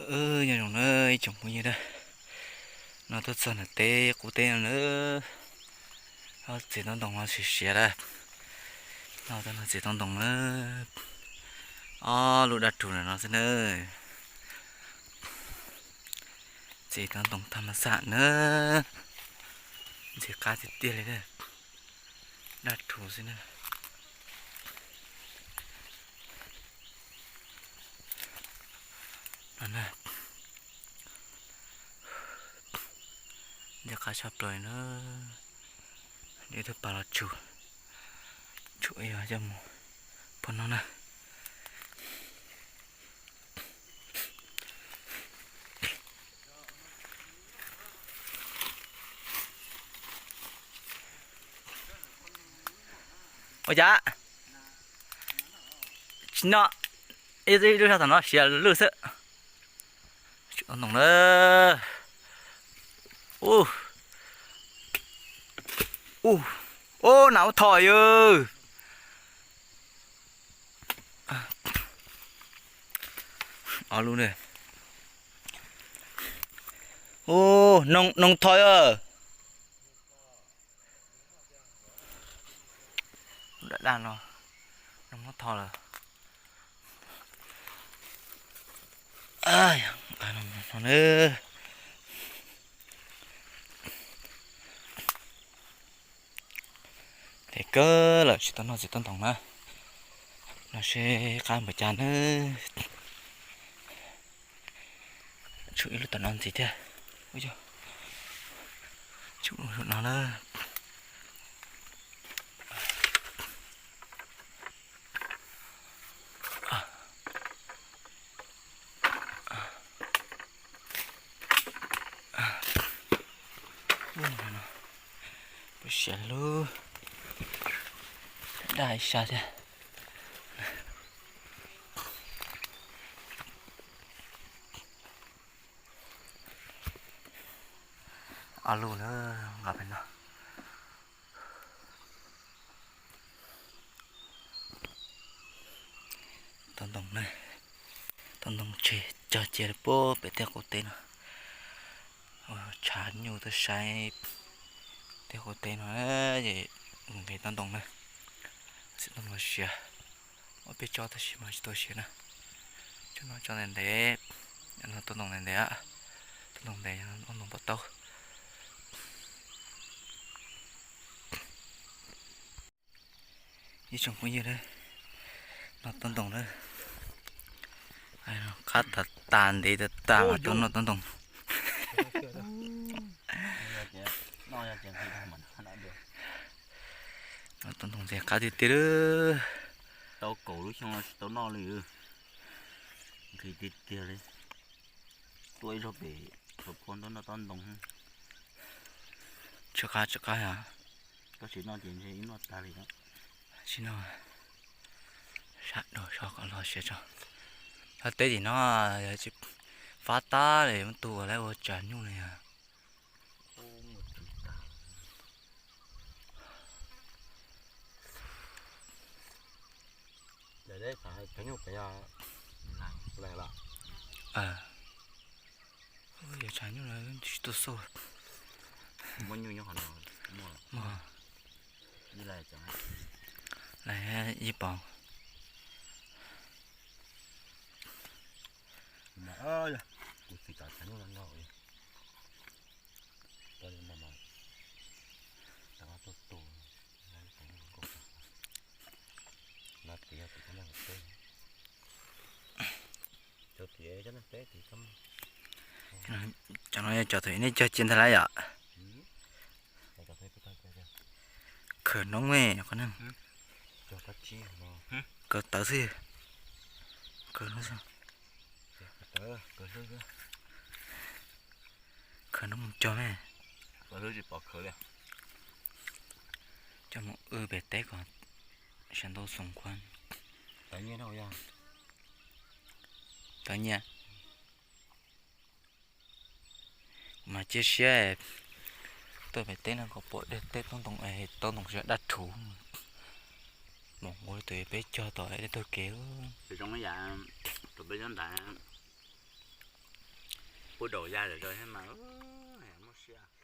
Nyob zoo na ib tsoom phooj ywg na, no tuaj txog ntawm teb qub teb no na, txiv tauj ntoo no siav siav lawm. No tuaj noj txiv tauj ntoo na, ob lub daj rhuv ntawm no xwb na. Txiv tauj ntoo thaj ma xam na, ntxim qab tiag tiag li na, daj rhuv xwb na. Ntxim qab tshaj plaws na, ib tug pas los tshum, tshum ib yog coj mus pub noj na. Ua cas tsis noj, ib lub sab tom no siav lwj xwb. Tsis ua ntoo na. Ub, ub, ub, nas ub tho yawg. Ob lub ne. Ub, noog tho yawg. Daj daj no, noog muab tho lawm. Nqa no na. Tes kawg lawm tsis tau noj txiv tauj ntoo na. No seb qab npaum cas na. Tshuav ib lub tom no ntxiv thiab. Ua yog tshuav no na. Siav lub daj ib sab thiab. Ob lub na, nqa pem no. Tauj ntoo na, tauj ntoo tseg cog cia li puag pem tej qub teb no. Tshav nyuj tuaj saib tej qub teb no, ces nqis tauj ntoo na, txiv tauj ntoo siav. Muaj peb tsob tab sis mas tsis tau siav na. Tsob no tsob ntev ntev, no tauj ntoo ntev ntev, tauj ntoo ntev, tauj ntoo pom taub. Ib tsoom phooj ywg na, noj tauj ntoo na, qab tas tas ntev tas tas mas tuaj noj tauj ntoo. Noj tauj ntoo ntxim qab tiag tiag li. Tau kaum lub xyoo no tsis tau noj li. Nqhis tiag tiag li. Tuaj ib zaug pem Suav Phua nrog noj tauj ntoo. Tsw qab tsw qab yom. Koj tsis noj ces ntshe ib noj tag li. Tsis noj, sab daug so kom los siav tso. Thaj teb tim no tsis fab tab li, muab tu ua lawv ua tshav nyuj li yog. Tshav nyuj pem yog lawm los? Yog tshav nyuj lawm tsis tuaj xauj. Muaj nyuj nyob qhov no. Muaj. Ib lais, ib pov. Kuv tsis tau tshav nyuj no no. Cov no yog cov thaum nej cog cia ntag lauj yom? Khaws noob me qhov neeg. Khaws tawv xwb. Khaws noob xwb. Khaws noob mus cog me. Coj mus wb pem teb kom sawv ntau xoom khuav. Tawv nyiaj. Mas cia siab tuaj pem teb no kom pom dej teb tauj ntoo es tauj ntoo siav daj rhuv. Mus nqua tus peb cog tom dej taug kev. Zoo yam rau peb cov ntawd. Puab daus ya zom zaws thiab mas, muaj siab.